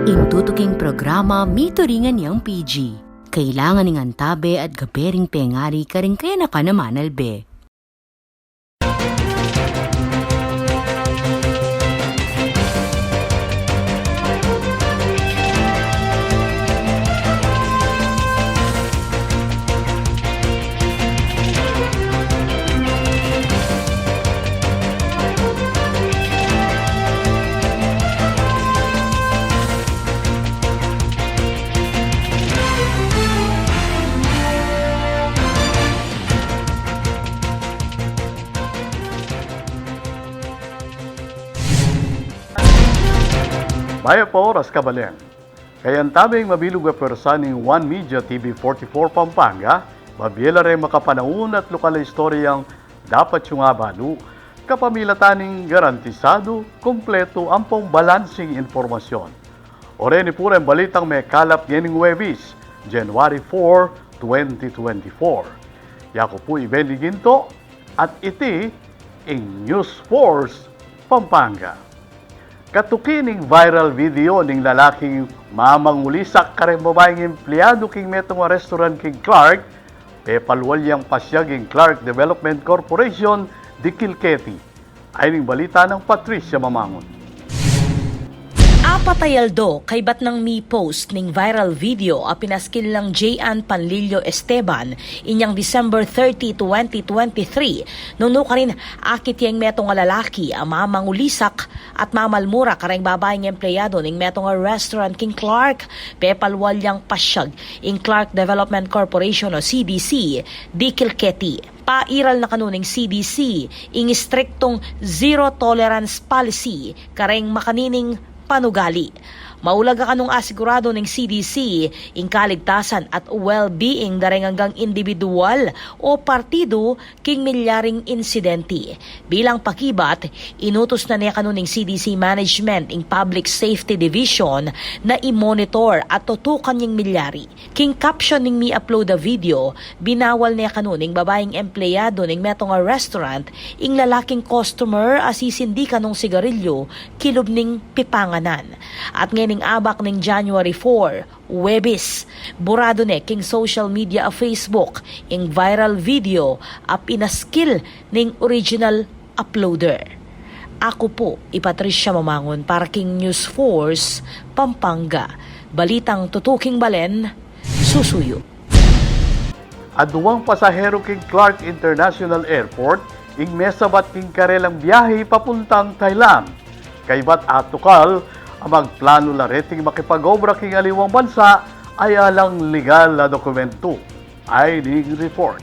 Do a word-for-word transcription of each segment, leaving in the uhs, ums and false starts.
Ing tutuking programa mituringan yang P G. Kailangan ing antabe at gabe ring pengari karing kayanakan a manalbe. Mayap a oras, kabalen. Kayantabe ing mabilug a pwersa ning One Media T V forty-four Pampanga, mabie la reng makapanaun at lokal a istoryang dapat yung abalu, kapamilatan ning garantisadu, kumpletu, ampong balansing impormasyon. O reni pu reng balitang mekalap ngening Huwebes, January four, twenty twenty-four. Yaku pu i Benny Ginto, at iti ing News Force Pampanga. Katuki ning viral video ning lalaking mamangulisak kareng babaing empleyadu king metung a restaurant king Clark, pepalwal yang pasyag ing Clark Development Corporation, dikil keti. Ayni ing balita nang Patricia Mamangun. Apat a aldo kaybat nang mi-post ning viral video a pinaskil nang Jay Ann Panlilio Esteban inyang December thirty, twenty twenty-three, nung nukarin akit ya ing metung a lalaki a mamangulisak at mamalmura kareng babaing empleyadu ning metung a restaurant king Clark, pepalwal yang pasyag ing Clark Development Corporation o C D C, dikil keti. Pairal na kanu ning C D C ing istriktung zero tolerance policy kareng makanining panugali. Maulag a kanung asiguradu ning C D C ing kaligtasan at well-being da reng anggang indibidwal o partidu king milyaring insidente. Bilang pakibat, inutus na ne kanu ning C D C management ing Public Safety Division na i-monitor at tutukan ing milyari. King caption ning mi-upload a video, binawal ne kanu ning babaing empleyadu ning metung a restaurant ing lalaking customer a sisindi kanung sigarilyo kilub ning pipanganan. At ngening abak ning January four, Huwebes, buradu ne king social media a Facebook ing viral video a pinaskil ning original uploader. Aku pu i Patricia Mamangun para king News Force Pampanga. Balitang tutuking balen, susuyu. Aduang pasahero king Clark International Airport ing mesabat king karelang biyahe papuntang Thailand. Kaybat atukal a magplanu la reting makipag-obra king aliwang bansa a alang legal a dokumentu. Ayni ing report.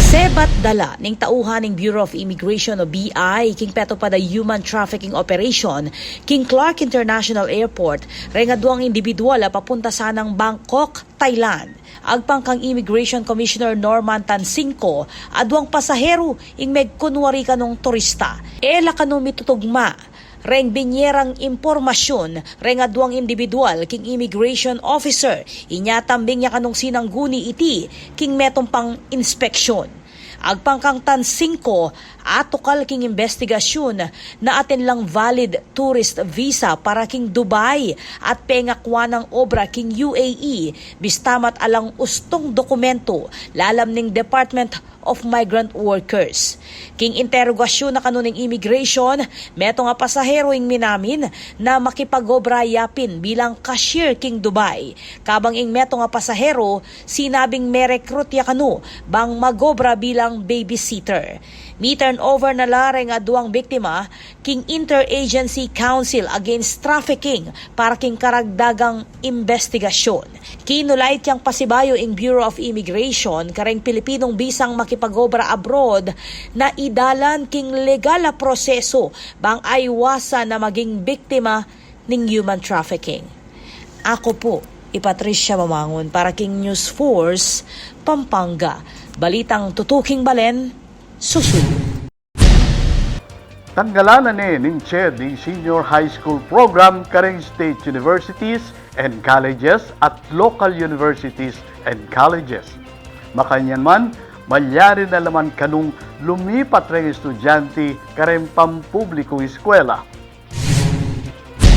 Sebat dala ning tauhan ning Bureau of Immigration o B I king petupad a human trafficking operation king Clark International Airport reng aduang indibidwal a papunta sanang Bangkok, Thailand. Agpang kang Immigration Commissioner Norman Tansingco, aduang pasahero ing megkunwari kanung turista. E la kanu mitutugma reng binie rang impormasyun reng aduang indibidwal king immigration officer, inya tambing ya kanung sinangguni iti king metung pang inspeksyun. Agpang kang Tansingco, atukal king imbestigasyun na atin lang valid tourist visa para king Dubai at pengakua nang obra king U A E, bista mat alang ustung dokumentu lalam ning Department of Migrant Workers. King interogasyun na kanu ning immigration, metung a pasahero ing minamin na makipag-obra ya pin bilang cashier king Dubai, kabang ing metung a pasahero sinabing me-recruit ya kanu bang mag-obra bilang babysitter. Mi-turnover na la reng aduang biktima king Interagency Council Against Trafficking para king karagdagang imbestigasyun. Kinulait yang pasibayu ing Bureau of Immigration kareng Pilipinung bisang makipag-obra abroad na idalan king legal a prosesu bang aiwasan na maging biktima ning human trafficking. Aku pu i Patricia Mamangun para king News Force Pampanga. Balitang tutuking balen, susuyu. Tanggalan na ne ning CHED ing senior high school program kareng state universities and colleges at local universities and colleges. Makanyan man, malyari na la man kanung lumipat reng estudyante kareng pampublikung eskwela.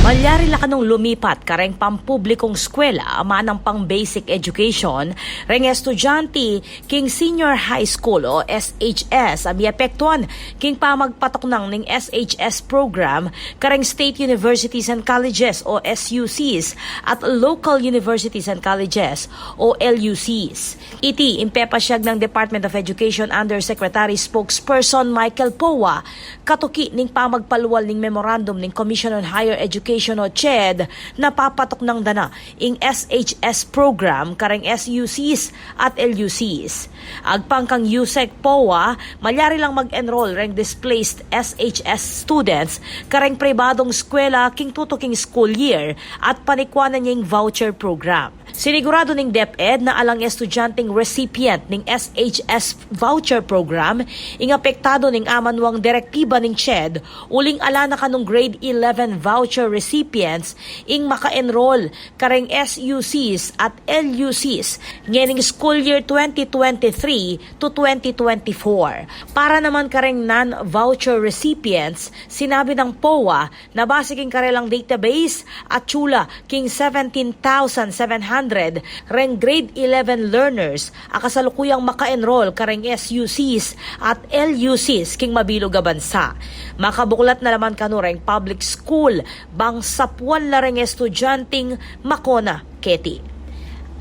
Malyari la kanung lumipat kareng pampublikung eskwela, manang pang basic education, reng estudyante king senior high school o S H S a miapektuan king pamagpatuknang ning S H S program kareng state universities and colleges o S U Cs at local universities and colleges o L U Cs. Iti ing pepasyag nang Department of Education Undersecretary Spokesperson Michael Poa katuki ning pamagpalual ning memorandum ning Commission on Higher Education o CHED na papatuknang da na ing S H S program kareng S U Cs at L U Cs. Agpang kang Yusek Poa, malyari lang mag-enroll reng displaced S H S students kareng pribadung eskwela king tutuking school year at panikwanan ya ing voucher program. Siniguradu ning DepEd na alang estudyanteng recipient ning S H S voucher program ing apektadu ning amanuang direktiba ning CHED uling ala na kanung grade eleven voucher recipients ing maka-enroll kareng S U Cs at L U Cs ngening school year twenty twenty-three to twenty twenty-four. Para naman kareng non-voucher recipients, sinabi nang Poa na base king karelang database, atyu la king seventeen thousand seven hundred reng grade eleven learners a kasalukuyang maka-enroll kareng S U Cs at L U Cs king mabilug a bansa. Makabuklat na naman kanu reng public school bang sapuan la reng estudyanteng makona keti.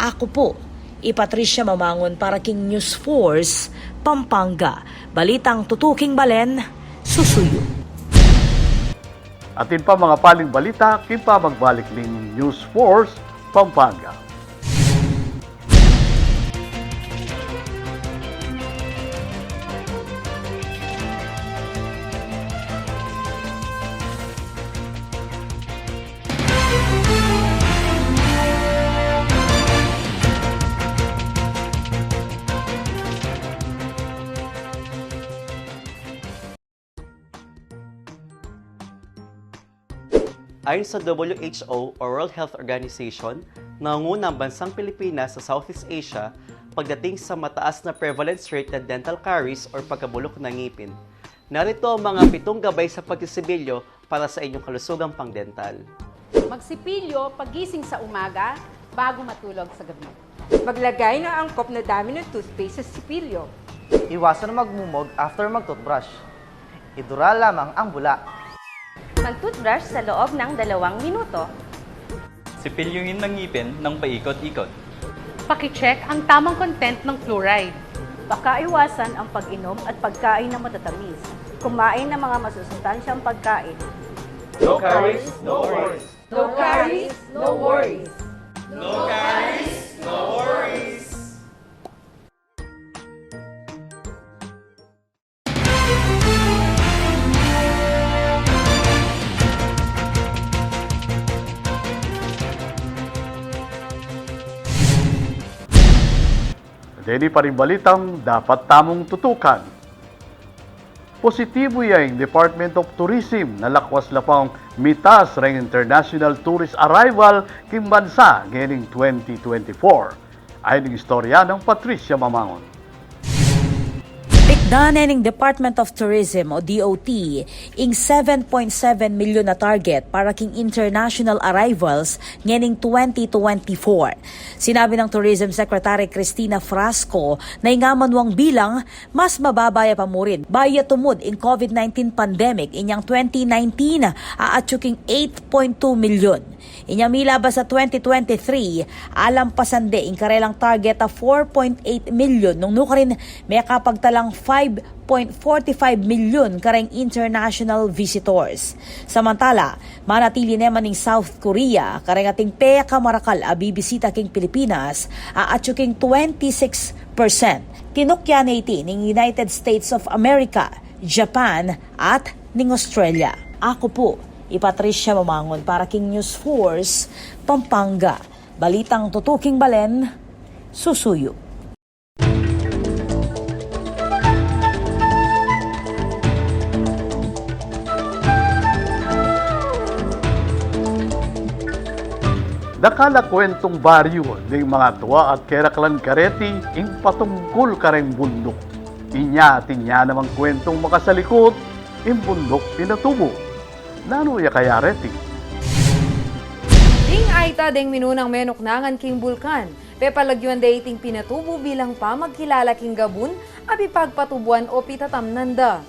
Aku pu i Patricia Mamangun para king News Force Pampanga. Balitang tutuking balen, susuyu. Atin pa mga paling balita king pamagbalik ning News Force Pampanga. Ayon sa W H O o World Health Organization, nangunguna ang bansang Pilipinas sa Southeast Asia pagdating sa mataas na prevalence rate ng dental caries or pagkabulok ng ngipin. Narito ang mga pitung gabay sa pagsisibilyo para sa inyong kalusugang pangdental. Magsipilyo pagising sa umaga, bago matulog sa gabi. Maglagay ng angkop na dami ng toothpaste sa sipilyo. Iwasan ang magmumog after mag-toothbrush. Idura lamang ang bula. Mag-toothbrush sa loob ng dalawang minuto. Sipilyuhin ang ngipin ng paikot-ikot. Paki-check ang tamang content ng fluoride. Pakaiwasan ang pag-inom at pagkain ng matatamis. Kumain ng mga masusustansyang pagkain. No caries, no worries. No caries, no worries. No caries, no worries. Deni pa ring balitang dapat tamung tutukan. Positibu ya ing Department of Tourism na lakwas la pang mitas reng international tourist arrival king bansa ngening twenty twenty-four. Ayan ing istorya nang Patricia Mamangon. Tikdan ne ning Department of Tourism o D O T ing seven point seven milyon na target para king international arrivals ngening twenty twenty-four. Sinabi nang Tourism Secretary Cristina Frasco na ing amanuang bilang mas mababa ya pa murin bayu ya tumud ing COVID nineteen pandemic inyang twenty nineteen a atyu king eight point two milyon. Inyang milabas a twenty twenty-three, alampasan de ing karelang target a four point eight milyon nung nukarin mekapagtalang five point forty-five milyon kareng international visitors. Samantala, manatili ne man ing South Korea kareng ating pekamarakal a bibisita king Pilipinas a atyu king twenty-six percent. Tinukyan ne iti ning United States of America, Japan, at ning Australia. Aku pu i Patricia Mamangon para king News Force Pampanga. Balitang tutuking balen, susuyu. Dakal a kuentung baryu ding mga tua at keraklan kareti ing patungkul kareng bunduk. Inya at inya namang kuentung makasalikut ing bunduk pinatubu. Nanu ya kaya reti? Ing ayta deng minunang menuknangan king bulkan, pepalagyuan de iting pinatubu bilang pamagkilala king gabun a pipagpatubuan o pitatamnan da.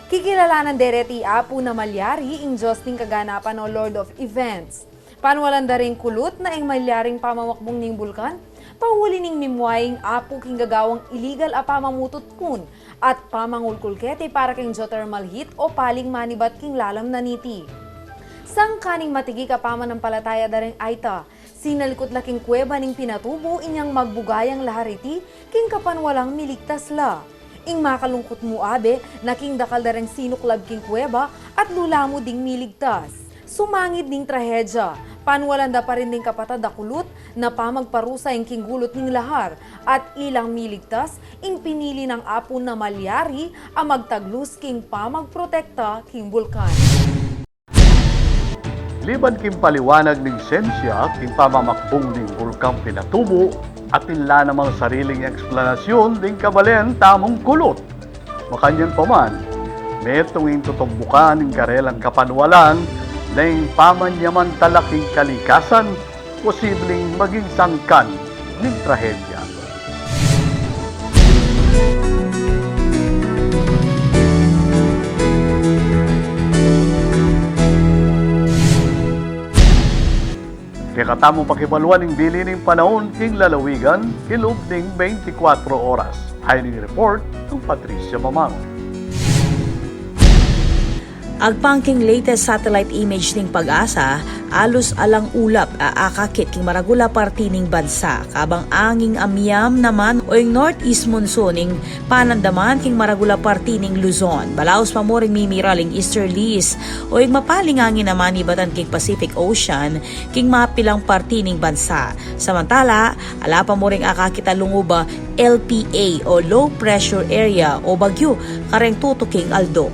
Kikilalanan de reti i Apu na Malyari, ing dios ning kaganapan o Lord of Events. Panualan da ring kulut na ing malyaring pamamakbung ning bulkan, pauli ning mimua ing apu king gagawang iligal a pamamututkun at pamangulkul keti para king geothermal heat o paling manibat king lalam na niti. Sangkan ning matigik a pamanantalataya da ring ayta, sinalikut la king kuweba ning pinatubu inyang magbugayang lahar iti king kapanwalang miligtas la. Ing makalungkut mu abe na king dakal da reng sinuklab king kuweba at lula mu ding miligtas. Sumangid ning trahedya, panualan da pa rin ding kapatad a kulut na pamagparusa ing king gulut ning lahar at ilang miligtas ing pinili nang Apu na Malyari a magtaglus king pamagprotekta king bulkan. Liban king paliwanag ning sensya king pamamakbung ning Bulkang Pinatubu, atin la namang sariling eksplanasyun ding kabalen tamung kulut. Makanyan pa man, metung ing tutumbukan ing karelang kapanwalan na ing pamanyamantala king kalikasan, posibleng maging sangkan ning trahedya. Kekatamung pakibaluan ing bili ning panaun king lalawigan king lub ning beintikwatro oras. Ay ning report nang Patricia Mamango. Agpang king latest satellite image ning PAGASA, alus alang ulap a akakit king maragul a parti ning bansa, kabang anging amyam naman o ing northeast monsoon ing panandaman king maragul a parti ning Luzon. Balaus pa mu ring mimiral ing easterlies o ing mapaling angin a manibatan king Pacific Ocean king mapilang parti ning bansa. Samantala, ala pa mu ring akakit a lungub a L P A o low pressure area o bagyu kareng tutuking aldo.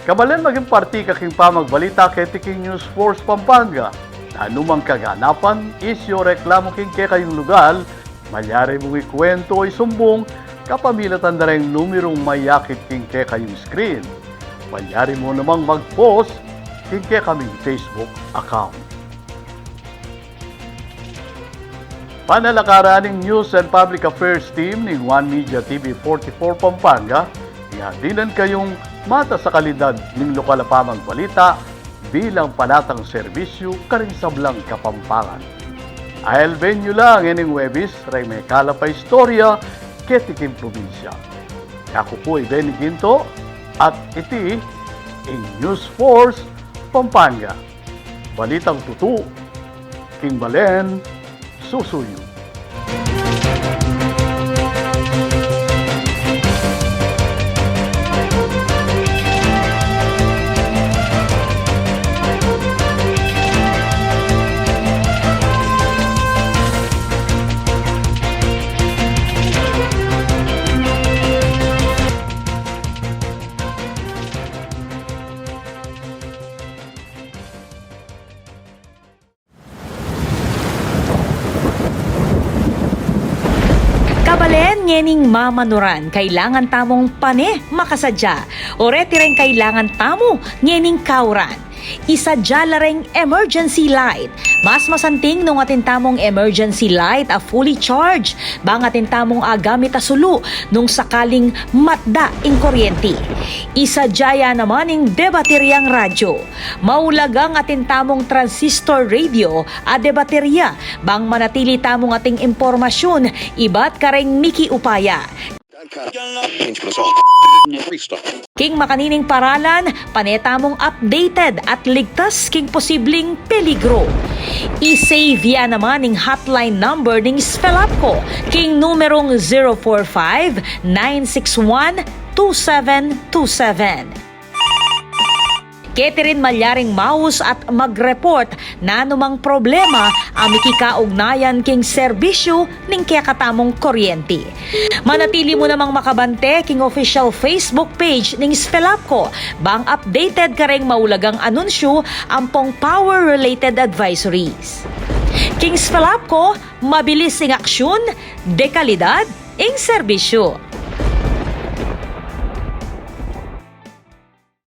Kabalen, maging parti ka king pamagbalita keti king News Force Pampanga. Nanumang kaganapan, isyu o reklamu king kekayung lugal, malyari mung ikuwentu o isumbung kapamilatan da reng numerung mayakit king kekayung screen. Malyari mu namang mag-post king kekaming Facebook account. Panalakaran ning News and Public Affairs Team ning One Media T V forty-four Pampanga, ing adinan kayung matas a kalidad ning lokal a pamagbalita bilang panatang serbisyu karing sablang Kapampangan. Aelben yu la ngening Huwebes reng mekalap a istorya keti king probinsya. Aku pu i Benny Ginto at iti ing News Force Pampanga. Balitang tutu, king balen, susuyu. Kabalen, ngening mamanuran, kailangan tamung pane makasadya. O reti reng kailangan tamu ngening kauran. Isadya la reng emergency light. Mas masanting nung atin tamung emergency light a fully charged, bang atin tamung agamit a sulu nung sakaling matda ing kuryenti. Isadya ya naman ing debateryang radyo. Maulagang atin tamung transistor radio a debaterya, bang manatili tamung ating impormasyun ibat kareng mikiupaya. King makanining paralan, pane tamung updated at ligtas king posibling peligro. I-save ya naman ing hotline number ning SFELAPCO king numerung zero four five, nine six one, two seven two seven. Keti rin malyaring maus at mag-report nanumang problema a mikikaugnayan king serbisyu ning kekatamung kuryenti. Manatili mu namang makabante king official Facebook page ning SFELAPCO, bang updated kareng maulagang anunsyu ampong power-related advisories. King SFELAPCO, mabilis ing aksyun, dekalidad ing serbisyu.